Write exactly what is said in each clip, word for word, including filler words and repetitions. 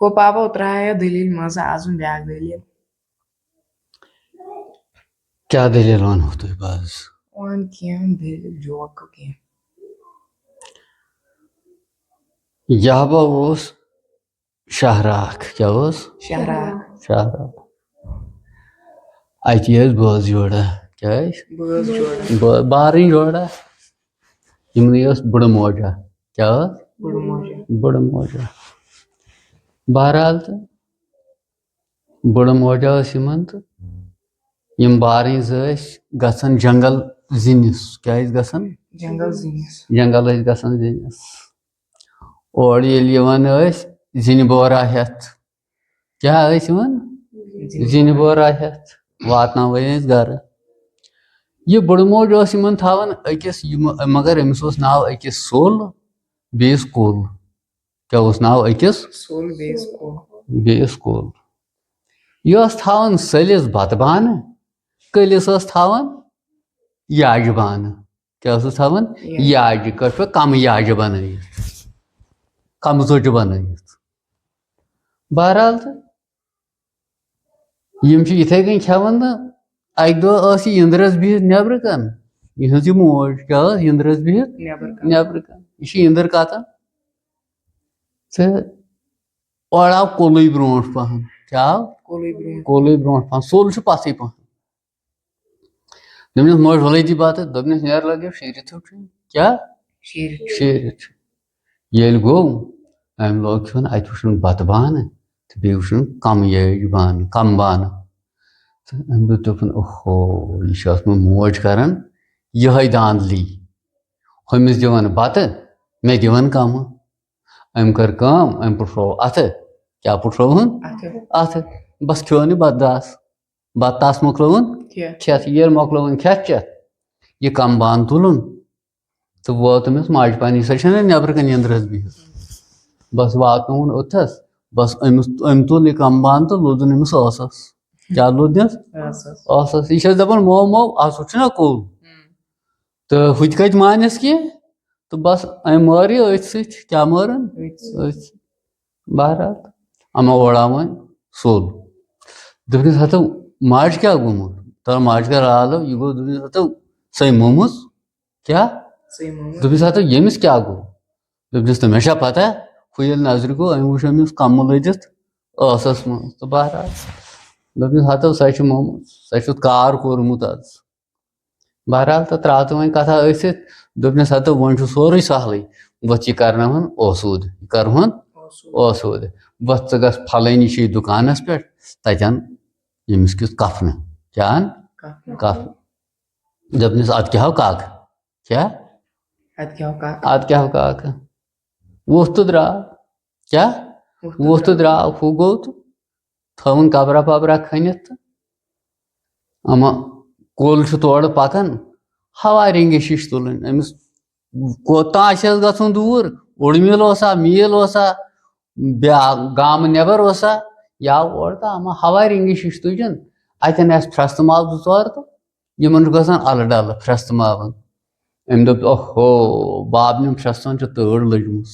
ہو پاپا، اوترٕ آیو دٔلیٖل منٛزٕ، آز وۄنۍ بیٛاکھ دٔلیٖل۔ کیٛاہ دٔلیٖل وَنہو تۄہہِ بہٕ آز؟ وَن کینٛہہ دٔلیٖل، جوک کینٛہہ۔ یہبا اوس شاہراکھ۔ کیٛاہ اوس؟ شاہراکھ۔ شاہراکھ۔ اَتی ٲسۍ بٲژ جوڑا۔ کیٛاہ ٲسۍ؟ بٲژ جوڑا۔ بٲ- بارٕنۍ جوڑا۔ یِمنٕے ٲس بٕڑٕ موجا۔ کیٛاہ ٲس؟ بٕڑٕ موجا۔ بٕڑٕ موجا۔ بہرحال تہٕ بٕڑٕ موجا ٲس یِمن تہٕ یِم بارٕنۍ زٕ ٲسۍ گژھان جنگل زِنِس۔ کیٛاہ ٲسۍ گژھان؟ جنگل زِنِس۔ جنگل ٲسۍ گژھان زِنِس۔ اورٕ ییٚلہِ یِوان ٲسۍ زِنہِ بورا ہٮ۪تھ۔ کیٛاہ ٲسۍ یِوان؟ زِنہِ بورا ہٮ۪تھ واتناوان ٲسۍ گرٕ۔ یہِ بٕڑٕ موج اوس یِمن تھاوان أکِس، یِم، مگر أمِس اوس ناو أکِس سوٚل، بیٚیِس کوٚل۔ کیٛاہ اوس ناو أکِس؟ سوٚل بیٚیِس کوٚل۔ بیٚیِس کوٚل۔ یہِ ٲس تھاوان سٔلِس بتہٕ بانہٕ، کٔلِس ٲس تھاوان یاجہِ بانہٕ۔ کیٛاہ ٲسٕس تھاوان؟ یاجہِ۔ یاجہِ کٔٹھۍ پٲٹھۍ کَمہٕ یاجہِ بَنٲیِتھ، کَمہٕ ژۄچہِ بَنٲیِتھ۔ بہرحال تہٕ یِم چھِ یِتھَے کٔنۍ کھٮ۪وان تہٕ اَکہِ دۄہ ٲس یہِ یِندرَس بِہِتھ نٮ۪برٕ کَن، یِہٕنٛز یہِ موج کیٛاہ ٲس یِندرَس بِہِتھ نٮ۪بر کَنہِ۔ نٮ۪برٕ کَن۔ یہِ چھِ یِندٕر کَتان تہٕ اورٕ آو کوٚلُے برونٛٹھ پَہَن۔ کیٛاہ آو؟ کوٚلُے برونٛٹھ۔ کوٚلُے برونٛٹھ پَہَن، سوٚل چھُ پَتھٕے پَہَن۔ دوٚپنَس، "موج، وَلَے دِ بَتہٕ۔" دوٚپنَس، "نیر لَگیو شیٖرِتھ ہیوٚر چھُے۔" کیٛاہ؟ شیٖرِتھ۔ شیٖرِتھ چھُ۔ ییٚلہِ گوٚو، أمۍ لوگ کھیوٚن، اَتہِ وٕچھُن بَتہٕ بانہٕ تہٕ بیٚیہِ وٕچھُن کَم یٲج بانہٕ، کَم بانہٕ۔ تہٕ أمۍ دوٚپ، دوٚپُن، "اوہو، یہِ چھِ ٲسمٕژ موج کَران یِہوٚے دانٛدلی، ہُمِس دِوان بَتہٕ، مےٚ دِوان کَمہٕ۔" أمۍ کٔر کٲم، أمۍ پُٹھروو اَتھٕ۔ کیٛاہ پُٹھرووُن؟ اَتھٕ۔ اَتھٕ۔ بَس کھیوٚو نہٕ بَتہٕ داس۔ بَتہٕ تاس مۄکلٲوٕن کھٮ۪تھ۔ کھٮ۪تھ۔ ییٚلہِ مۄکلٲوٕن کھٮ۪تھ چٮ۪تھ، یہِ کَم بانہٕ تُلُن تہٕ ووت أمِس ماجہِ پَنٕنۍ، سۄ چھَنہ نٮ۪برٕ کَنہِ یِندرَس بِہِتھ۔ بَس واتنووُن اوٚتھَس، بَس أمِس، أمۍ تُل یہِ کَم بانہٕ تہٕ لوٚدُن أمِس ٲسَس۔ کیٛاہ لوٚدنَس؟ ٲسَس۔ ٲسَس۔ یہِ چھَس دَپان، "مو، مو، اَز ہُہ چھُنہ کوٚل؟" ہُم۔ تہٕ ہُہ تہِ کَتہِ مانٮ۪س کینٛہہ؟ تہٕ بَس أمۍ مٲر یہِ أتھۍ سۭتۍ۔ کیٛاہ مٲرٕن؟ أتھۍ سۭتۍ۔ أتھۍ۔ بہرحال، اما اوڑا وۄنۍ سوٚل۔ دوٚپنَس، "ہتو، ماجہِ کیٛاہ گوٚمُت؟" تَلہٕ ماجہِ کَر آلو، یہِ گوٚو، دوٚپنَس، "ہتو، سۄے مومٕژ۔" کیٛاہ؟ سۄے مومٕژ۔ دوٚپنَس، "ہتو، ییٚمِس کیٛاہ گوٚو؟" دوٚپنَس، "تہٕ مےٚ چھا پَتہ؟" ہُہ ییٚلہِ نظرِ گوٚو، أمۍ وٕچھ أمِس کَمہٕ لٔدِتھ ٲسَس منٛز۔ تہٕ بہرحال، دوٚپنَس، "ہتو، سۄ چھِ مومٕژ، سۄ چھُ کار کوٚرمُت آز۔" بہرحال، تہٕ ترٛاو تہٕ وۄنۍ کَتھا ٲسِتھ، دوٚپنَس، "ہتو، وۄنۍ چھُ سورُے سہلٕے، وۄتھ یہِ کَرناوہَن اوسوٗد، یہِ کَرہون اوسوٗد۔ اوسوٗد۔ وۄتھ ژٕ گژھ پھلٲنی چھِ دُکانَس پٮ۪ٹھ، تَتٮ۪ن ییٚمِس کیُتھ کَفنہٕ، کیٛاہ اَن؟ کَفنہٕ۔ کَفنہٕ۔" دوٚپنَس، "اَدٕ کیٛاہ ہو کاکہٕ؟" کیٛاہ؟ اَدٕ کیٛاہ ہو کاکہٕ؟ اَدٕ کیٛاہ ہو کاکہٕ؟ ووٚتھ تہٕ درٛاو۔ کیٛاہ؟ ووٚتھ تہٕ ووٚتھ تہٕ درٛاو، ہُہ گوٚو تہٕ تھٲوٕن قبرا پبرا کھٔنِتھ تہٕ اما کُل چھُ تورٕ پکان، ہوا رنگش ہِش تُلٕنۍ۔ أمِس کوٚت تام آسہِ حظ گژھُن دوٗر، اوٚڑ میٖل اوسا، میٖل اوسا، بیٛاکھ گامہٕ نٮ۪بر اوسا، یا اورٕ تہٕ اما ہوا رنگش ہِش تُجن۔ اتٮ۪ن آسہِ پھرستہٕ مال زٕ ژور تہٕ یِمن چھُ گژھان الہٕ ڈلہٕ پھرستہٕ مالن۔ أمۍ دوٚپ، "اوہو، بابنٮ۪ن پھرستن چھِ تۭر لٔجمٕژ۔"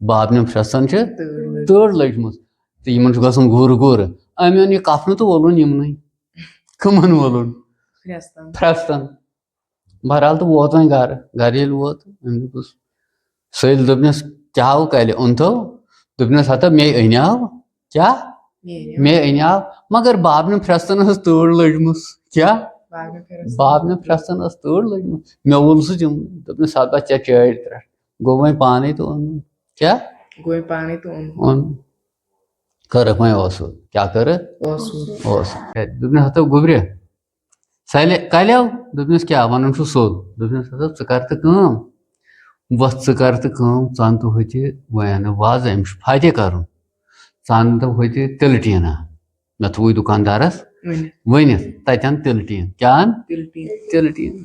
بابنٮ۪ن پھرستن چھِ تۭر لٔج۔ تۭر لٔجمٕژ۔ تہٕ یِمن چھُ گژھُن گُر گُر۔ أمۍ اوٚن یہِ کفنہٕ تہٕ وولُن یِمنٕے۔ کٕمن وولُن؟ پھرستن۔ پھرستن۔ بہرحال تہٕ ووت وۄنۍ گرٕ۔ گرٕ ییٚلہِ ووت، أمۍ دوٚپُس، سٔلۍ دوٚپنس، "کیٛاہ ہو کلہِ اوٚنتھو؟" دوٚپنس، "ہتا مے أنیاو۔" کیٛاہ؟ مے أنیاو۔ مے أنیاو۔ مگر بابنٮ۪ن پھرستن ٲس تۭر لٔجمٕژ۔ کیٛاہ؟ بابنٮ۪ن پھرستن۔ بابنٮ۪ن پھرستن ٲس تۭر لٔجمٕژ۔ مےٚ وول سُہ تِم۔ دوٚپنس، "ہتا ژےٚ چٲڑۍ ترٛٹھ۔" گوٚو وۄنۍ پانے تہٕ اوٚن۔ کیٛاہ؟ گوٚو وۄنۍ پانے تہٕ اوٚن۔ اوٚن۔ کٔرٕکھ وۄنۍ اوسوٗد۔ کیٛاہ کٔرٕکھ؟ اوسوٗد۔ اوس۔ دوٚپنس، "ہتو گوٚبرِ، سالے کلیو؟" دوٚپنس، "کیٛاہ ونان چھُ سوٚل؟" دوٚپنس، "ہتا ژٕ کر تہٕ کٲم، وۄتھ ژٕ کر تہٕ کٲم، ژٕ ان تہٕ ہُتہِ وۄنۍ انہٕ وازٕ، أمِس چھُ فاتح کرُن۔ ژٕ ان تہٕ ہُتہِ تِلہٕ ٹیٖنہ، مےٚ تھوٚوُے دُکاندارس ؤنِتھ۔ ؤنِتھ، تتہِ ان تِلہٕ ٹیٖن۔" کیٛاہ ان؟ تِلہٕ ٹیٖن۔ تِلہٕ ٹیٖن۔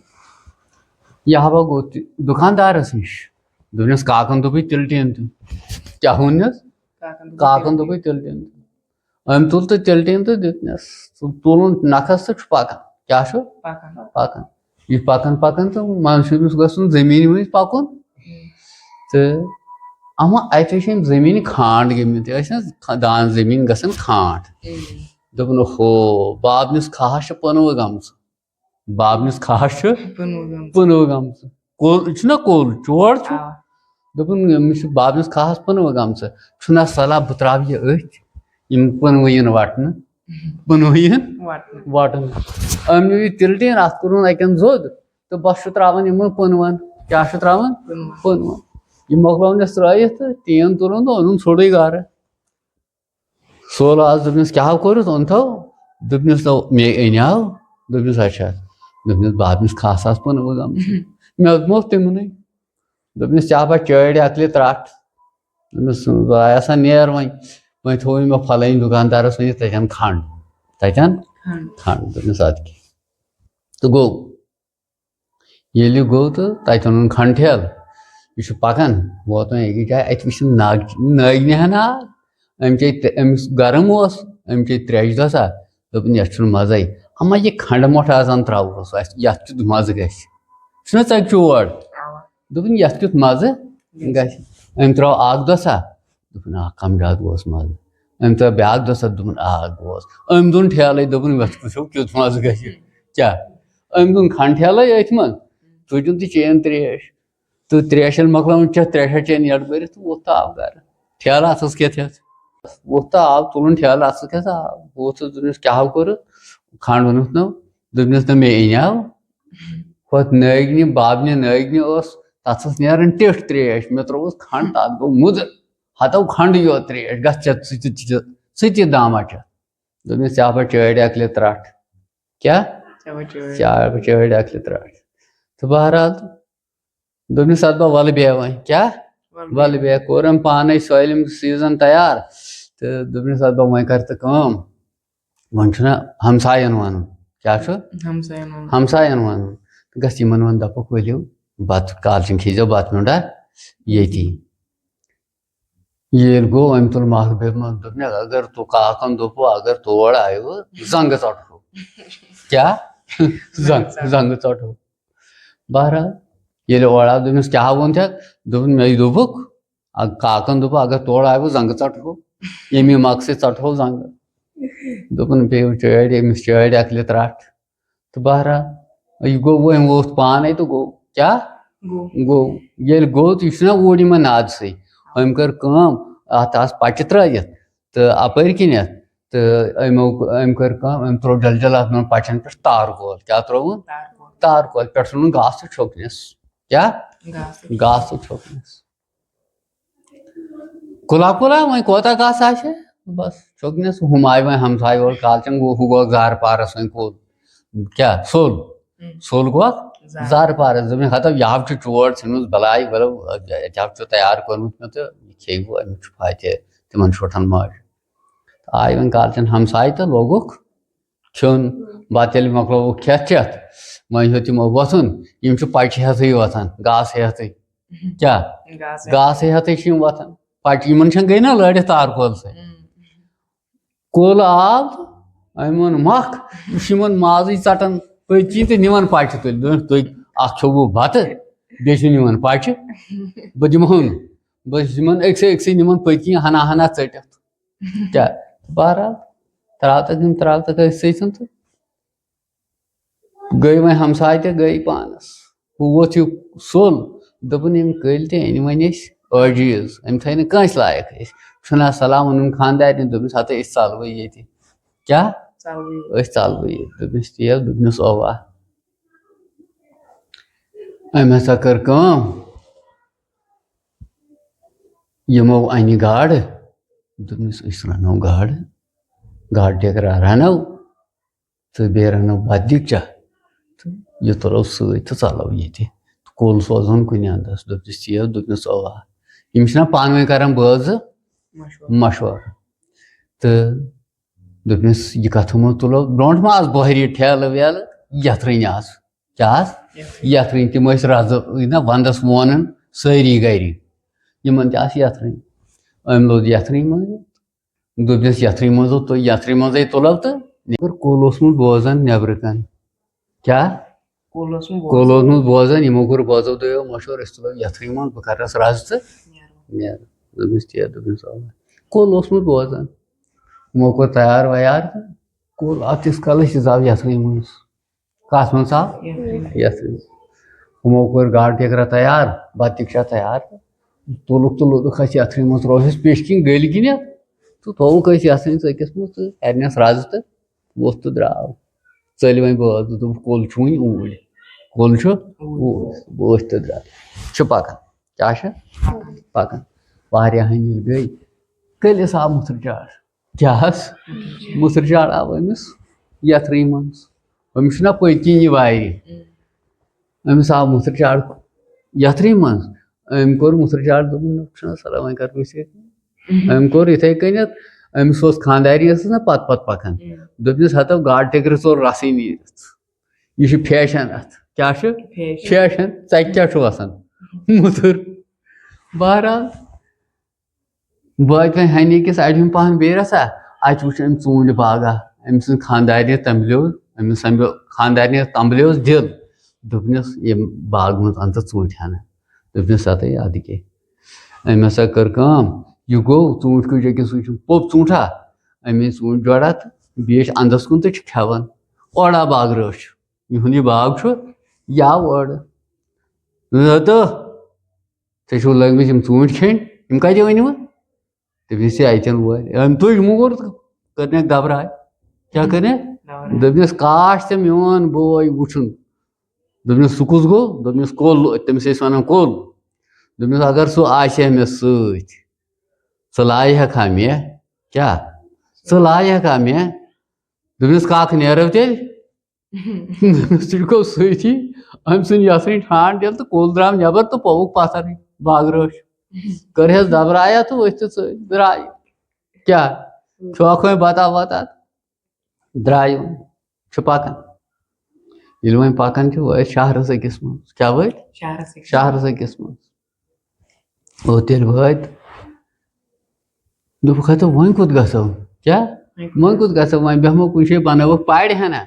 یہِ ہا گوٚو تہِ دُکاندارس نِش۔ دوٚپنس، "کاکن دوٚپُے تِلہٕ ٹیٖن تہِ۔" کیٛاہ ووٚننس؟ کاکن دوٚپ، کاکن دوٚپُے تِلہٕ ٹیٖن تہِ۔ أمۍ تُل تہٕ تِلہٕ ٹیٖن تہٕ دیُتنس۔ تُل-، تُلُن نکھس تہٕ چھُ پکان۔ کیٛاہ چھُ؟ پکان۔ پکان۔ یہِ پکان پکان تہٕ منٛزٕ چھُ أمِس گژھُن زٔمیٖنہِ مٔنٛزۍ پکُن۔ تہٕ اما اتہِ چھِ یِم زٔمیٖن کھانٛڈ گٔمٕتۍ، ٲسۍ نہ حظ کھا-، دان زٔمیٖن گژھان کھانٛڈ۔ دوٚپُن، ہو، بابنِس کھاہس چھِ پٕنوٕ گٔمژٕ۔ بابنِس کھاہس چھِ پٕنوٕ گٔمژٕ۔ پٕنوٕ گٔمژٕ۔ کُل چھُنہ کُل، چور چھُ۔ آ۔ دوٚپُن، أمِس چھُ بابنِس کھاہس پٕنوٕ گٔمژٕ۔ چھُنہ صلاح بہٕ ترٛاوٕ یہِ أتھۍ، یِم پٕنوٕ یِن وٹنہٕ۔ پٕنوٕ یِن وٹنہٕ۔ وٹنہٕ۔ أمۍ نیوٗ یہِ تِلہٕ ٹیٖن، اتھ کوٚرُن اتٮ۪ن زوٚد۔ تہٕ بس چھُ ترٛاوان یِمن پٕنوَن۔ کیٛاہ چھُ ترٛاوان؟ پٕنوَن۔ پٕنوَن۔ یہِ مۄکلٲوُن اَسہِ ترٛٲیِتھ تہٕ ٹیٖن تُلُن تہٕ اوٚنُن ژھوٚٹٕے گرٕ۔ سُہ آو، آز دوٚپنَس، "کیٛاہ کوٚرُتھ؟ اوٚن تھو؟" دوٚپنَس، "نہ، مے أنیٛاو۔" دوٚپنَس، "اچھا۔" دوٚپنَس، "بابنِس کھاہس پٕنوٕ گٔمژٕ۔" مےٚ دوٚپمَس تِمنٕے۔ دوٚپنَس، "ژےٚ ہا پَتہٕ چٲڑۍ اَکلہِ ترٛٹھ۔" دوٚپنَس، "بہٕ آیس سا نیر وۄنۍ۔" وۄنۍ تھوٚو مےٚ فلٲنۍ دُکاندارَس ؤنِتھ تَتٮ۪ن کھنٛڈ۔ تَتٮ۪ن کھنٛڈ۔ کھنٛڈ۔ دوٚپنَس، "اَدٕ کیٛاہ؟" تہٕ گوٚو۔ ییٚلہِ گوٚو تہٕ تَتہِ اوٚنُن کھنٛڈ ٹھیلہٕ۔ یہِ چھُ پَکان، ووت وۄنۍ أکِس جایہِ، اَتہِ وٕچھُن ناگ-، نٲگۍ نِہَن آو۔ أمۍ چے ترٛے-، أمِس گرم اوس، أمۍ چے ترٛیشہِ دۄہ سا۔ دوٚپُن، "یَتھ چھُنہٕ مَزَے۔ اَما یہِ کھنٛڈٕ مۄٹھ آز اَن ترٛاوہوس، اَسہِ یَتھ کیُتھ مَزٕ گژھِ؟ چھُنہ ژَکہِ چور؟" اَوا۔ دوٚپُن، "یَتھ کیُتھ مَزٕ گژھِ؟" أمۍ ترٛاو اَکھ دۄہ سا۔ دوٚپُن، "آ، کَم زیادٕ گوس مَزٕ۔" أمۍ ترٛٲو بیٛاکھ دۄہ سا، دوٚپُن، "آ، گوس۔" أمۍ دوٚن ٹھیلَے، دوٚپُن، "وَتھ وٕچھو کیُتھ مَزٕ گژھِ۔" کیٛاہ؟ أمۍ دوٚن کھنٛڈ ٹھیلَے أتھۍ منٛز، تُجُن تہٕ چیٚیَن ترٛیش۔ تہٕ ترٛیش ییٚلہِ مۄکلاوُن چٮ۪تھ، ترٛیشا چیٚیَن یَڈ بٔرِتھ تہٕ ووٚتھ تہٕ آو گَرٕ۔ ٹھیلہٕ اَتھَس کٮ۪تھ ہٮ۪تھ۔ ووٚتھ تہٕ آو، تُلُن ٹھیلہٕ اَتھَس کٮ۪تھ آو۔ ووٚتھ تہٕ دوٚپنَس، "کیٛاہ ہو کوٚرُتھ؟" کھنٛڈ ووٚنُتھ نہٕ، دوٚپنَس، "نہ مے أنیٛاو۔" ہۄتھ نٲگنہِ، بابنہِ نٲگنہِ ٲس، تَتھ ٲس نیران ٹیٚٹھ ترٛیش۔ مےٚ ترٛووُس کھنٛڈ، تَتھ گوٚو مُدٕ۔ ہَتو کھنٛڈٕ یوت ترٛیش، گژھ ژےٚ ژٕ تہِ، ژٕ تہِ، ژٕ تہِ داما چٮ۪تھ۔ دوٚپمَس، "ژےٚ ہا پَتہٕ چٲڑۍ اَکھ لِترَٹھ۔" کیٛاہ؟ چٮ۪وان چٲڑۍ۔ چاے بہٕ چٲڑۍ اَکھ لِترَٹھ۔ تہٕ بہرحال، دوٚپمَس، "اَدٕ بہٕ وَلہٕ بیٚہہ وۄنۍ۔" کیٛاہ؟ وَلہٕ وَلہٕ بیٚہہ۔ بیٚہہ۔ کوٚر أمۍ پانَے سٲلِم سیٖزَن تیار۔ تہٕ دوٚپمَس، "اَدٕ بہٕ وۄنۍ کَر تہٕ کٲم۔ وۄنۍ چھُنہ ہمسایَن وَنُن۔" کیٛاہ چھُ؟ ہمسایَن وَنُن۔ ہمسایَن وَنُن۔ تہٕ گژھ یِمَن وَن، دَپُکھ، "ؤلِو بَتہٕ، کالچَن کھیٚیہِ زیو بَتہٕ میوٚنٛڈا ییٚتی۔" ییٚلہِ گوٚو، أمۍ تُل مَکھ بیٚہمہٕ، دوٚپنَکھ، "اگر تو کاکَن دوٚپُو، اگر تور آیوٕ، زنٛگہٕ ژَٹہو۔" کیٛاہ؟ زنٛگ-، زنٛگہٕ ژَٹہو۔ بہرحال، ییٚلہِ اورٕ آو، دوٚپنَس، "کیٛاہ ووٚن ژےٚ؟" دوٚپُن، "مےٚ دوٚپُکھ، اَ-، کاکَن دوٚپُکھ، اگر تورٕ آیوٕ، زنٛگہٕ ژَٹہو۔ ییٚمی مَکھ سۭتۍ ژَٹہو زنٛگہٕ۔" دوٚپُن، "بیٚیہِ چٲڑۍ أمِس چٲڑۍ اَکھ لِترَٹھ۔" تہٕ بہرحال، یہِ گوٚو وۄنۍ ووٚتھ پانَے تہٕ گوٚو۔ کیٛاہ؟ گوٚو۔ گوٚو۔ ییٚلہِ گوٚو تہٕ یہِ چھُنہ اوٗرۍ یِمَن نادسٕے۔ أمۍ کٔر کٲم، اَتھ آسہٕ پَچہِ ترٛٲوِتھ تہٕ اَپٲرۍ کِنٮ۪تھ تہٕ أمۍ، أمۍ کٔر کٲم، أمۍ ترٛوو جل جل اَتھ منٛز پَچَن پٮ۪ٹھ تارٕ کول۔ کیٛاہ ترٛووُن؟ تارٕ کول۔ تارٕ کول پٮ۪ٹھ ژھُنُن گاسہٕ چھوٚکنِس۔ کیٛاہ؟ گاسہٕ۔ گاسہٕ چھوٚکنِس۔ کُلا کُلا، وۄنۍ کوتاہ گاسہٕ آسہِ؟ بس، چھوٚکنِس۔ ہُم آیہِ وۄنۍ ہمسایہِ اورٕ، کالچن گوٚو، ہُہ گوٚو زارٕ پارس وۄنۍ کُل۔ کیٛاہ؟ سوٚل۔ ہُم۔ سوٚل گوٚو زارٕ۔ زارٕ پارس۔ دوٚپمَس، "ہتو، یہِ ہا چھُ چور ژھٕنمٕژ بلاے، مطلب، یہِ ہا چھُ تیار کوٚرمُت مےٚ تہٕ یہِ کھیٚیہِ بہٕ، اَمیُک چھُ فاتحہ تِمن شُٹھن ماجہِ۔" آیہِ وۄنۍ کالچن ہمسایہِ تہٕ لوگُکھ کھیوٚن۔ بتہٕ ییٚلہِ مۄکلووُکھ کھٮ۪تھ چٮ۪تھ، وۄنۍ ہیوٚت یِمو وۄتھُن۔ یِم چھِ پچہِ ہٮ۪تھٕے وۄتھان، گاسہٕ ہٮ۪تھٕے۔ کیٛاہ؟ گاسہٕ۔ گاسہٕ ہٮ۪تھٕے چھِ یِم وۄتھان۔ پچہِ، یِمن چھَنہٕ گٔے نہ لٲرِتھ تار کول سۭتۍ۔ اۭں۔ کول آو تہٕ أمۍ ووٚن، "مۄکھ، یہِ چھُ یِمن مازٕے ژٹان پٔتۍ کِنۍ تہٕ نِوان پچہِ تُلۍ۔" دوٚپُن، "تُہۍ، اکھ کھیوٚو بہٕ بتہٕ، بیٚیہِ چھُ نِوان پچہِ، بہٕ دِمہو نہٕ۔ بہٕ چھُس یِمن أکسٕے أکسٕے نِوان پٔتۍ کِنۍ ہنا ہنا ژٔٹِتھ۔" کیٛاہ؟ بہرحال، ترٛاو تَکھ یِم، ترٛاو تَکھ أتھۍ سۭتۍ تہٕ گٔے وۄنۍ ہمساے تہِ گٔے پانس۔ ہُہ ووٚتھ یہِ سوٚل، دوٚپُن، "أمۍ کٔلۍ تہِ أنۍ وۄنۍ أسۍ عٲجیٖز، أمۍ تھٲے نہٕ کٲنٛسہِ لایق أسۍ۔" چھُنہ سلام ووٚنُن خانٛدارنہِ، دوٚپمَس، "ہتہٕ أسۍ ژَلوٕے ییٚتہِ۔" کیٛاہ؟ ژَلوٕے ییٚتہِ۔ أسۍ ژَلوٕے ییٚتہِ۔ دوٚپمَس، "تیل؟" دوٚپمَس، "اَوا۔" أمۍ ہسا کٔر کٲم، یِمو اَنہِ گاڈٕ، دوٚپمَس، "أسۍ رَنو گاڈٕ، گاڈٕ ٹٮ۪کرا رَنو۔" تہٕ بیٚیہِ رَنو بَتہٕ دیٖگچہ تہٕ یہِ تُلو سۭتۍ تہٕ ژَلو ییٚتہِ۔ تہٕ کُل سوزون کُنہِ اَندَس۔ دوٚپنَس، "ژیو؟" دوٚپنَس، "اَوا۔" یِم چھِنہ پانہٕ ؤنۍ کَران بٲژ زٕ مَشوَرٕ۔ مَشوَرٕ۔ تہٕ دوٚپنَس، "یہِ کَتھ منٛز تُلو؟" برونٛٹھ ما آسہٕ بۄہرِ ٹھیلہٕ ویلہٕ، یَتھ رٔنۍ آسہٕ۔ کیٛاہ آسہٕ؟ یَتھ رٔنۍ۔ یَتھ رٔنۍ۔ تِم ٲسۍ رَزٕ نہ وَندَس وونان سٲری گَرِ۔ یِمَن تہِ آسہٕ یَتھ رٔنۍ۔ أمۍ لوٚد یَتھ رٔنۍ منٛز۔ دوٚپنَس، "یَتھ رٔنۍ منٛز، یَتھ رٔنۍ منٛزٕے تُلو تہٕ۔" مگر کُل اوس نہٕ بوزان نٮ۪برٕ کَنۍ۔ کیٛاہ؟ کُل اوس نہٕ بوزان۔ کُل اوس نہٕ بوزان، یِمو کوٚر بٲژو دۄیو مَشوَرٕ، "أسۍ تُلو یَتھ رٔنۍ منٛز، بہٕ کَرٕ رَس رَز تہٕ نیرو۔" نیرو۔" دوٚپمَس، "تی ہا"، دوٚپمَس، "اَوا۔" کُل اوسمُت بوزان۔ یِمو کوٚر تیار ویار تہٕ کُل آو تِس کالَس یہِ زاو یَتھٕے منٛز۔ کَتھ منٛز آو؟ یَتھٕے۔ یَتھٕے منٛز۔ یِمو کوٚر گاڈٕ ٹٮ۪کرا تیار، بَتہٕ تِکشا تیار۔ تُلُکھ تہٕ لوٚدُکھ اَسہِ یَتھٕے منٛز، ترٛووُکھ اَسہِ پیٚٹھۍ کِنۍ گٔلۍ کِنٮ۪تھ تہٕ تھووُکھ أسۍ یَتھ أکِس منٛز تہٕ اَرنٮ۪س رَز تہٕ ووٚتھ تہٕ درٛاو۔ ژٔلۍ وۄنۍ بٲژ، دوٚپُکھ، "کُل چھُ وۄنۍ اوٗرۍ، کُل چھُ اوٗرۍ۔" ووٚتھۍ تہٕ درٛاو۔ چھُ پَکان۔ کیٛاہ چھُ؟ پَکان۔ واریاہَن ییٚلہِ گٔے، کٔلِس آو مُتھٕر چاڑ۔ کیٛاہ حظ؟ مُتھٕر چاڑ آو أمِس یَتھرٕے منٛز۔ أمِس چھُنہ پٔتۍ کِنۍ یہِ وارِ۔ أمِس آو مُتھٕر چاڑ یَتھرٕے منٛز۔ أمۍ کوٚر مُتھٕر چاڑ، دوٚپُن، "نہ، چھُنہ سَلام، وۄنۍ کَرٕ بہٕ أسۍ ییٚتہِ۔" أمۍ کوٚر یِتھَے کٔنٮ۪تھ، أمِس اوس خانٛدارِنۍ ٲسٕس نہ پَتہٕ پَتہٕ پَکان۔ دوٚپنَس، "ہَتو گاڈٕ ٹٮ۪کرِ ژوٚل رَسٕے نیٖرِتھ۔ یہِ چھُ فیشن اَتھ۔" کیٛاہ چھُ؟ فیشن۔ فیشن۔ ژَتہِ کیٛاہ چھُ وَسان؟ مُتھٕر۔ بہرحال، وٲتۍ وۄنۍ ہَنہِ أکِس اَڑِ ہُنٛد پَہَن بیٚیہِ رَژھا، اَتہِ وٕچھ أمۍ ژوٗنٛٹھۍ باغا، أمۍ سٕنٛز خانٛدارنہِ تَمبلیو، أمِس سَمبیو خانٛدارنہِ تَمبلیوس دِل۔ دوٚپنَس، "ییٚمہِ باغہٕ منٛز اَن ژٕ ژوٗنٛٹھۍ ہَنا؟" دوٚپنَس، "ہَتَے اَدٕ کیٛاہ؟" أمۍ ہسا کٔر کٲم، یہِ گوٚو ژوٗنٛٹھۍ کُج أکِس وٕچھُن، پوٚپ ژوٗنٛٹھا، أمۍ أنۍ ژوٗنٛٹھۍ جوڑا تہٕ بیٚیہِ چھِ اَنٛدَس کُن تہٕ چھِ کھٮ۪وان۔ اورٕ آو باغہٕ رٲچھ، یِہُنٛد یہِ باغ چھُ، یہِ آو اورٕ۔ "زٲتہٕ، ژےٚ چھِو لٲگمٕتۍ یِم ژوٗنٛٹھۍ کھیٚنۍ، یِم کَتہِ أنۍ وٕ؟" تٔمِس چھِ اَتٮ۪ن وٲلۍ۔ أمۍ تُج موٗر تہٕ کٔرنَکھ دَبراے۔ کیٛاہ کٔرنَکھ؟ دَبراے۔ دوٚپنَس، "کاش ژےٚ میون بوے وٕچھُن۔" دوٚپنَس، "سُہ کُس گوٚو؟" دوٚپنَس، "کُل، تٔمِس ٲسۍ وَنان کُل۔" دوٚپنَس، "اگر سُہ آسہِ ہا مےٚ سۭتۍ، ژٕ لایہِ ہا کھا مےٚ؟ کیٛاہ؟ ژٕ لایہِ ہا کھا مےٚ؟" دوٚپنَس، "کَکھ نیرو تیٚلہِ؟" دوٚپنَس، "سُہ تہِ گوٚو سۭتی۔" أمۍ ژھٕنۍ یَتھ سۭتۍ ٹھانٛڈ دِل تہٕ کُل درٛاو نٮ۪بر تہٕ پوٚوُکھ پَتھرٕے باغہٕ رٲچھ۔ کٔرہَس دَبرایا تہٕ ؤتھۍ تہٕ ژٔلۍ، درٛاے۔ کیٛاہ؟ کھیوٚکھ وۄنۍ بَتا وَتا؟ درٛاے وۄنۍ۔ چھُ پَکان۔ ییٚلہِ وۄنۍ پَکان چھِ، وٲتۍ شہرَس أکِس منٛز۔ کیٛاہ وٲتۍ؟ شہرَس أکِس۔ شہرَس أکِس منٛز۔ اور تیٚلہِ وٲتۍ۔ دوٚپُکھ، "ہَتہٕ وۄنۍ کوٚت گژھو؟ کیٛاہ؟ وۄنۍ کوٚت گژھو؟ وۄنۍ بیٚہمو کُنہِ جایہِ، بَنٲوٕکھ پارِ ہنا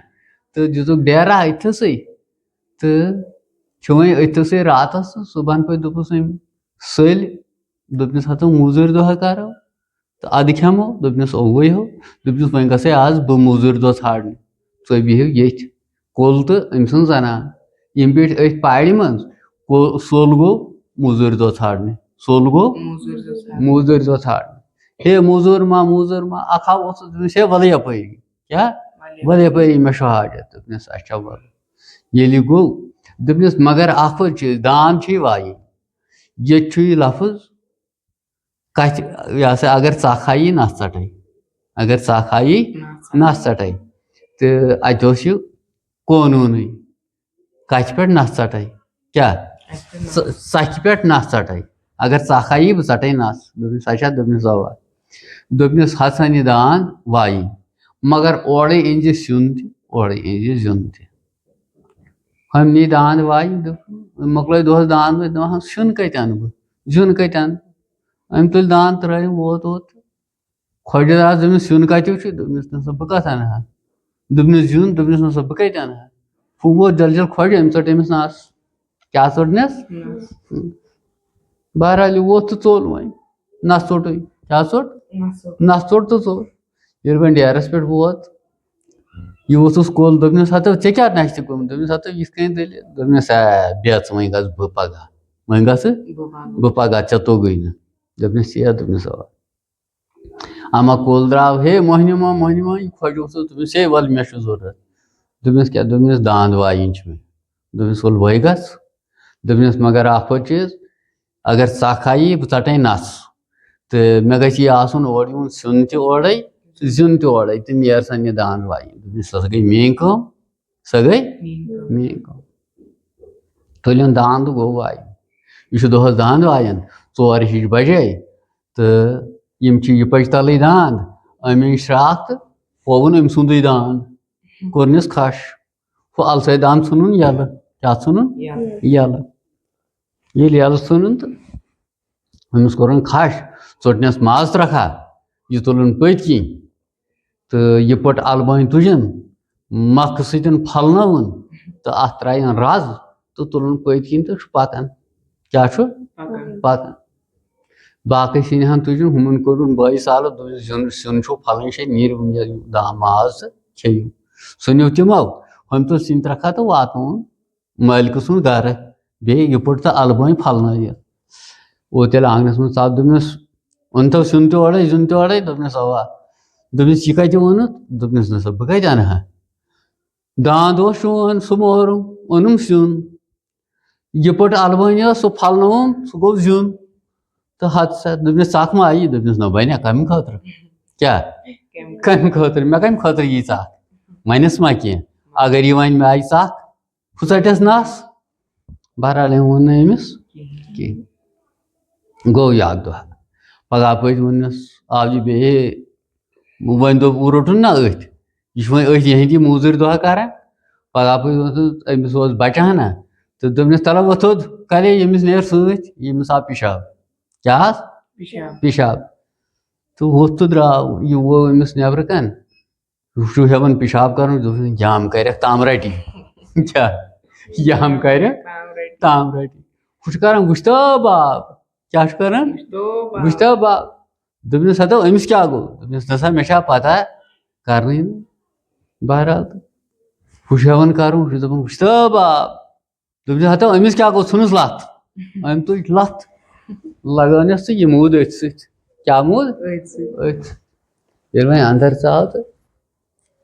تہٕ دِژٕکھ ڈیرا أتھسٕے۔ تہٕ چھُ وۄنۍ أتھسٕے راتَس تہٕ صُبحن پٲٹھۍ دوٚپُس أمۍ سٔلۍ، دوٚپنَس، 'ہَتہٕ موٚزوٗرۍ دۄہ کَرو تہٕ اَدٕ کھٮ۪مو۔'" دوٚپنَس، "اوٚوُے ہو۔" دوٚپنَس، "وۄنۍ گژھے آز بہٕ موٚزوٗرۍ دۄہ ژھانٛڈنہِ، تُہۍ بِہِو ییٚتھۍ۔" کُل تہٕ أمۍ سٕنٛز زنان، یِم بیٖٹھۍ أتھۍ پارِ منٛز۔ کُل، سوٚل گوٚو موٚزوٗرۍ دۄہ ژھانٛڈنہِ، سوٚل گوٚو موٚزوٗرۍ دۄہ ژھانٛڈنہِ۔ موٚزوٗرۍ دۄہ ژھانٛڈنہِ۔ "ہے موٚزوٗر ما، موٚزوٗر ما؟" اَکھ ہا اوسُس، دوٚپنَس، "ہے وَلہٕ یَپٲری۔" کیٛاہ؟ وَلہٕ یَپٲری، مےٚ چھُ حاجت۔ دوٚپنَس، "اچھا وَلہٕ۔" ییٚلہِ یہِ گوٚو، دوٚپنَس، "مگر اَکھ حظ چیٖز، دانٛد چھُے وایِنۍ۔ ییٚتہِ چھُ یہِ لفظ، کَتھِ، یہِ ہسا، اگر ژَکھ آیی، نَس ژَٹَے۔ اگر ژَکھ آیی، نَس ژَٹَے۔" تہٕ اَتہِ اوس یہِ قونوٗنٕے، کَتھِ پٮ۪ٹھ نَس ژَٹَے۔ کیٛاہ؟ ژَ-، ژَکھِ پٮ۪ٹھ نَس ژَٹَے۔ اگر ژَکھ آیی، بہٕ ژَٹَے نَس۔ دوٚپنَس، "اچھا؟" دوٚپنَس، "اَوا۔" دوٚپنَس، "ہَتھ سَنہِ دانٛد وایِنۍ، مگر اورَے أنۍ زِ سیُن تہِ، اورَے أنۍ زِ زیُن تہِ۔" ہُمۍ نی دانٛد وایہِ، دوٚپ، مۄکلٲے دۄہَس دانٛد وٲیِتھ، دَپان، "سیُن کَتہِ اَنہٕ بہٕ؟ زیُن کَتہِ اَنہٕ؟" أمۍ تُلۍ دانٛد ترٛٲوِم، ووت اوت۔ خۄجہِ دَپان، دوٚپمَس، "سیُن کَتیُک چھُ؟" دوٚپمَس، "نہ سا، بہٕ کَتھ اَنہٕ ہا؟" دوٚپنَس، "زیُن؟" دوٚپنَس، "نہ سا، بہٕ کَتہِ اَنہٕ ہا؟" ہُہ ووت جل جل خۄجہِ، أمۍ ژٔٹ أمِس نَس۔ کیٛاہ ژٔٹنَس؟ نَس۔ بہرحال، یہِ ووت تہٕ ژوٚل وۄنۍ۔ نَس ژوٚٹُے۔ کیٛاہ ژوٚٹ؟ نَس ژوٚٹ۔ نَس ژوٚٹ تہٕ ژوٚل۔ ییٚلہِ وۄنۍ ڈیرَس پٮ۪ٹھ ووت، یہِ ووٚتھُس کُل، دوٚپنَس، "ہَتو، ژےٚ کیٛاہ نَشہِ گوٚمُت؟" دوٚپنَس، "ہَتو، یِتھ کٔنۍ دٔلیٖل۔" دوٚپنَس، "ہے، بیٚہہ ژٕ، وۄنۍ گژھٕ بہٕ پَگاہ۔ وۄنۍ گژھٕ بہٕ پَگاہ، ژےٚ توٚگُے نہٕ۔" دوٚپنَس، "تی ہا۔" دوٚپنَس، "اَوا۔" اما کُل درٛاو، "ہے، مۄہنِو ما، مۄہنِو ما، یہِ خۄجہِ اوسُس۔" دوٚپنَس، "ہے، وَلہٕ، مےٚ چھُ ضوٚرَتھ۔" دوٚپنَس، "کیٛاہ؟" دوٚپنَس، "دانٛد وایِنۍ چھِ مےٚ۔" دوٚپنَس، "وَلہٕ، وۄنۍ گژھ۔" دوٚپنَس، "مگر اَکھ ہُہ چیٖز، اگر ژَکھ آیی، بہٕ ژَٹَے نَس۔ تہٕ مےٚ گژھِ یہِ آسُن اورٕ یِوُن سیُن تہِ اورَے، زیُن تہِ اورَے، تہٕ نیر سا مےٚ دانٛد وایِنۍ۔" دوٚپنَس، "سۄ گٔے میٛٲنۍ کٲم، سۄ گٔے میٛٲنۍ کٲم۔" تُلِن دانٛد تہٕ گوٚو وایِنۍ۔ یہِ چھُ دۄہَس دانٛد وایان، ژور ہِش بَجے، تہٕ یِم چھِ یہِ پٔچ تَلٕے دانٛد، أمۍ أنۍ شرٛاکھ تہٕ ہووُن أمۍ سُنٛدُے دانٛد، کوٚرنَس کھَش۔ ہُہ اَلسَے دانٛد ژھُنُن یَلہٕ۔ کیٛاہ ژھُنُن؟ یَلہٕ۔ یَلہٕ۔ ییٚلہِ یَلہٕ ژھُنُن تہٕ أمِس کوٚرُن کھَش، ژوٚٹنَس ماز ترٛکھا، یہِ تُلُن پٔتۍ کِنۍ تہٕ یہِ پٔٹ اَلبٲنۍ تُجِن، مَکھٕ سۭتۍ پھَلنٲوٕن تہٕ اَتھ ترٛایَن رَز تہٕ تُلُن پٔتۍ کِنۍ تہٕ چھُ پَکان۔ کیٛاہ چھُ؟ پَکان۔ پَکان۔ باقٕے سِنۍ ہن تُجِن، ہُمن کوٚرُن بٲیِس حالت، دوٚپُس، "زیُن سیُن چھُو پھلٲنۍ جایہِ، نیٖرِو وۄنۍ یہِ دام ماز تہٕ کھیٚیِو۔" سُہ نیوٗ تِمو، ہُمۍ تُل سِنۍ ترٛکھا تہٕ واتنووُن مٲلکہٕ سُنٛد گرٕ، بیٚیہِ یہِ پٔٹ تہٕ البٲنۍ پھلنٲیِتھ۔ اور تیٚلہِ آنٛگنس منٛز ژاو، دوٚپنس، "اوٚنتو سیُن تہِ اورَے، زیُن تہِ اورَے؟" دوٚپنس، "اَوا۔" دوٚپنس، "یہِ کَتہِ اوٚنُتھ؟" دوٚپنس، "نہ سا، بہٕ کَتہِ اَنہٕ ہا؟ داند اوس چون، سُہ مورُم، اوٚنُم سیُن۔ یہِ پٔٹ البٲنۍ ٲس، سُہ پھلنووُم، سُہ گوٚو زیُن۔" تہٕ ہتہٕ سا، دوٚپنس، "ژکھ ما آیی؟" دوٚپنس، "نہ بنیا، کمہِ خٲطرٕ؟ کیٛاہ؟ کمہِ خٲطرٕ؟ مےٚ کمہِ خٲطرٕ یی ژکھ؟ وۄنۍ ٲس ما کینٛہہ؟ اگر یہِ وۄنۍ مےٚ آیہِ ژکھ، ہُہ ژٹٮ۪س نس۔" بہرحال، أمۍ ووٚن نہٕ أمِس کِہیٖنۍ۔ گوٚو یہِ اکھ دۄہ۔ پگاہ پٔتۍ ووٚننس، آو یہِ بیٚیہِ، وۄنۍ دوٚپ، "روٚٹُن نہ أتھۍ، یہِ چھُ وۄنۍ أتھۍ یِہِنٛدِ موٚزوٗرۍ دۄہ کران۔" پگاہ پٔتۍ ووٚنُس أمِس اوس بچہٕ ہنا، تہٕ دوٚپنس، "تَلہ وۄتھ تھوٚد، کَلے ییٚمِس نیرِ سۭتۍ، ییٚمِس آو پِشاب۔" کیٛاہ حظ؟ پِشاب۔ پِشاب۔ تہٕ ووٚتھ تہٕ درٛاو، یہِ ووٚو أمِس نٮ۪برٕ کَن۔ ہُہ چھُ ہٮ۪وان پِشاب کَرُن، دوٚپُن، "یام کَرٮ۪کھ تام رَٹی۔" کیٛاہ؟ یام کَرٮ۪کھ تام رَٹی۔ تام رَٹی۔ ہُہ چھُ کَران وُشتاب آب۔ کیٛاہ چھُ کَران؟ وُشتاب آب۔ وُشتاب آب۔ دوٚپنَس، "ہَتو، أمِس کیٛاہ گوٚو؟" دوٚپنَس، "نہ سا، مےٚ چھا پَتہ کَرنٕے نہٕ۔" بہرحال تہٕ ہُہ چھُ ہٮ۪وان کَرُن، ہُہ چھُ دَپان، "وُشتاب آب۔" دوٚپنَس، "ہَتو، أمِس کیٛاہ گوٚو؟ ژھٕنُس لَتھ۔" أمۍ تُج لَتھ، لگٲونَس تہٕ یہِ موٗد أتھۍ سۭتۍ۔ کیٛاہ موٗد؟ أتھۍ سۭتۍ۔ أتھۍ۔ ییٚلہِ وۄنۍ اَندَر ژاو تہٕ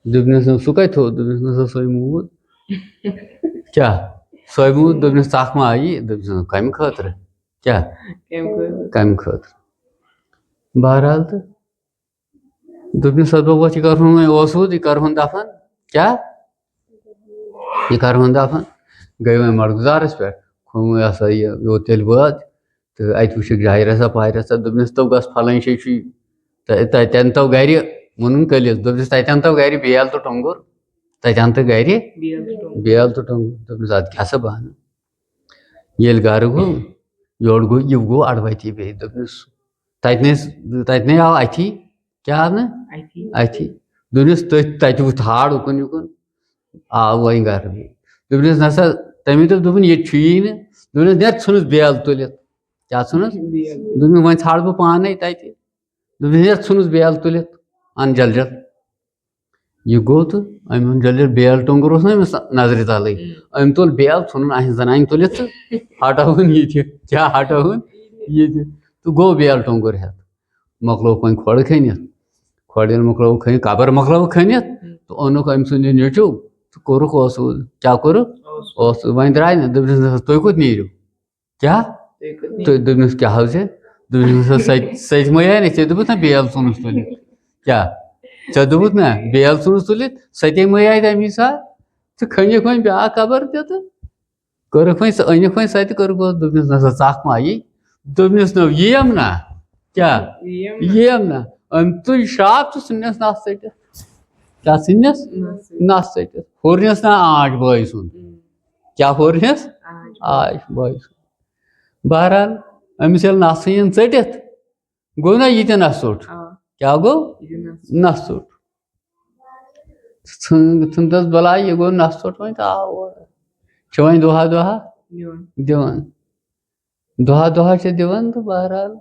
دوٚپنَس، "نہ، سُہ کَتہِ تھوٚد؟" دوٚپنَس، "نہ سا، سُے موٗد۔" کیٛاہ؟ سُے موٗد؟ دوٚپنَس، "ژَکھ ما آیی؟" دوٚپنَس، "نہ، کَمہِ خٲطرٕ؟ کیٛاہ؟ کَمہِ خٲطرٕ؟" کَمہِ خٲطرٕ؟ بہرحال تہٕ دوٚپنَس، "اَدٕ بابا، یہِ کَرہون وۄنۍ اوسوٗد، یہِ کَرہون دَفن۔" کیٛاہ؟ یہِ کَرہون دَفن۔ گٔے وۄنۍ مَرگُزارَس پٮ۪ٹھ، کھوٚن وۄنۍ یہِ ہسا یہِ یوٚت تیٚلہِ وٲژ، تہٕ اَتہِ وٕچھِکھ جاہرہ سا پاہرہ سا، دوٚپنَس، "تو گژھ پھلٲنۍ جایہِ چھُے۔" تہٕ تَتہِ اَنتو گَرِ، ووٚنُن کٔلِس، دوٚپنَس، "تَتہِ اَنتو گَرِ بیل تہٕ ٹۄنٛگُر۔" تَتہِ اَنتہٕ گَرِ بیل تہٕ ٹۄنٛگُر۔ بیل تہٕ ٹۄنٛگُر۔ دوٚپنَس، "اَدٕ کیٛاہ سا بہٕ اَنہٕ؟" ییٚلہِ گَرٕ گوٚو، یورٕ گوٚو، یہِ گوٚو اَڑٕ وَتی بیٚیہِ۔ دوٚپنَس، "تَتہِ نے، تَتہِ نے آو اَتھی۔" کیٛاہ آو نہٕ؟ اَتھی۔ اَتھی۔ دوٚپنَس، "تٔتھۍ تَتہِ وُتھ ہاڑ اُکُن یُکُن۔" آو وۄنۍ گَرٕ بیٚیہِ۔ دوٚپنَس، "نہ سا۔" تَمی دوٚپ، دوٚپُن، "ییٚتہِ چھُیی نہٕ۔" دوٚپنَس، "نیر، ژھٕنُس بیل تُلِتھ۔" کیٛاہ ژھٕنُس؟ بیل۔ دوٚپنَس، "وۄنۍ ژھانٛڈٕ بہٕ پانَے تَتہِ۔" دوٚپنَس، "نیر، ژھٕنُس بیل تُلِتھ، اَن جلجل۔" یہِ گوٚو تہٕ أمۍ اوٚن جلجل بیل، ٹۄنٛگُر اوس نہ أمِس نظرِ تَلٕے۔ ہُم۔ أمۍ تُل بیل، ژھُنُن اَسہِ زَنانہِ تُلِتھ تہٕ ہٹٲوُن یہِ تہِ۔ کیٛاہ ہٹٲوُن؟ یہِ تہِ۔ تہٕ گوٚو بیل ٹۄنٛگُر ہٮ۪تھ۔ مۄکلووُکھ وۄنۍ کھۄڑ کھٔنِتھ۔ کھۄڑ ییٚلہِ مۄکلٲوٕکھ کھٔنِتھ، قبر مۄکلٲوٕکھ کھٔنِتھ، تہٕ اوٚنُکھ أمۍ سُنٛد یہِ نیٚچوٗ تہٕ کوٚرُکھ اوسوٗد۔ کیٛاہ کوٚرُکھ؟ اوسوٗد۔ اوسوٗد۔ وۄنۍ درٛاے نہٕ، دوٚپنَس، "نہ سا، تُہۍ کوٚت نیٖرِو؟" کیٛاہ؟ تُہۍ کوٚت نیٖرِو؟ تُہۍ، دوٚپنَس، "کیٛاہ حظ چھِ؟" دوٚپنَس، "نہ سا، سۄ تہِ، سۄ تہِ مَے آیہِ نہ، ژےٚ دوٚپُتھ نہ بیل ژھُنُس تُلِتھ۔" کیٛاہ؟ ژےٚ دوٚپُتھ نہ بیل ژھُنُس تُلِتھ، سۄ تہِ مَے آیہِ تَمی ساتہٕ۔ تہٕ کھٔنِکھ وۄنۍ بیٛاکھ قبر تہِ تہٕ کٔرٕکھ وۄنۍ سۄ، أنِکھ وۄنۍ سۄ تہِ کٔرٕکھ، اوس دوٚپنَس، "نہ سا، ژَکھ ما یی؟" دوٚپنَس، "نہ، یِیَم نہ۔" کیٛاہ؟ یِیَم نہ۔ یِیَم نہ۔ أمۍ تُج شراب تہٕ ژھٕننَس نَس ژٔٹِتھ۔ کیٛاہ ژھٕننَس؟ نَس ژٔٹِتھ۔ نَس ژٔٹِتھ۔ ہورنَس نہ آنٛچ بٲے سُنٛد۔ اۭں۔ کیٛاہ ہورنَس؟ آنٛچ۔ آنٛچ بٲے سُنٛد۔ بہرحال، أمِس ییٚلہِ نَس ژھٕنِن ژٔٹِتھ، گوٚو نہ یہِ تہِ نَس ژوٚٹ؟ آ۔ کیٛاہ گوٚو؟ یہِ تہِ نَس ژوٚٹ۔ نَس ژوٚٹ۔ ژھٕن-، ژھٕن تَس بَلاے، یہِ گوٚو نَس ژوٚٹ وۄنۍ تہٕ آو اورٕ۔ چھِ وۄنۍ دۄہا دۄہا دِوان۔ دِوان۔ دۄہا دۄہا چھِ دِوان تہٕ بہرحال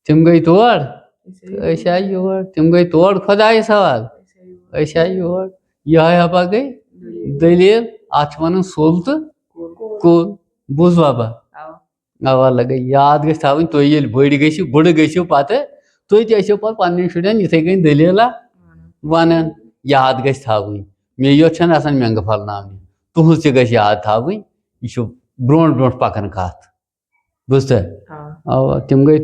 تِم گٔے تور، أسۍ آے أسۍ آے یور۔ تِم گٔے تور خۄدایَس حوالہٕ۔ أسۍ آے یور۔ أسۍ آے یور۔ یِہوٚے ہَپا گٔے دٔلیٖل۔ دٔلیٖل۔ اَتھ چھِ وَنان سُل تہٕ کُل۔ کُل۔ بوٗزوا با؟ آ۔ اَوا لَگے یاد گژھِ تھاوٕنۍ، تُہۍ ییٚلہِ بٔڑۍ گٔژھِو، بٕڑٕ گٔژھِو پَتہٕ، تُہۍ تہِ ٲسِو پَتہٕ پَنٕنٮ۪ن شُرٮ۪ن یِتھَے کٔنۍ دٔلیٖلہ وَنان۔ یاد گژھِ تھاوٕنۍ۔ مےٚ یوت چھَنہٕ آسان مٮ۪نٛگہٕ پھَل ناونہِ، تُہٕنٛز تہِ گژھِ یاد تھاوٕنۍ۔ یہِ چھُ برٛونٛٹھ برٛونٛٹھ پَکان کَتھ۔ بوٗزتھا؟ آ۔ اَوا، تِم گٔے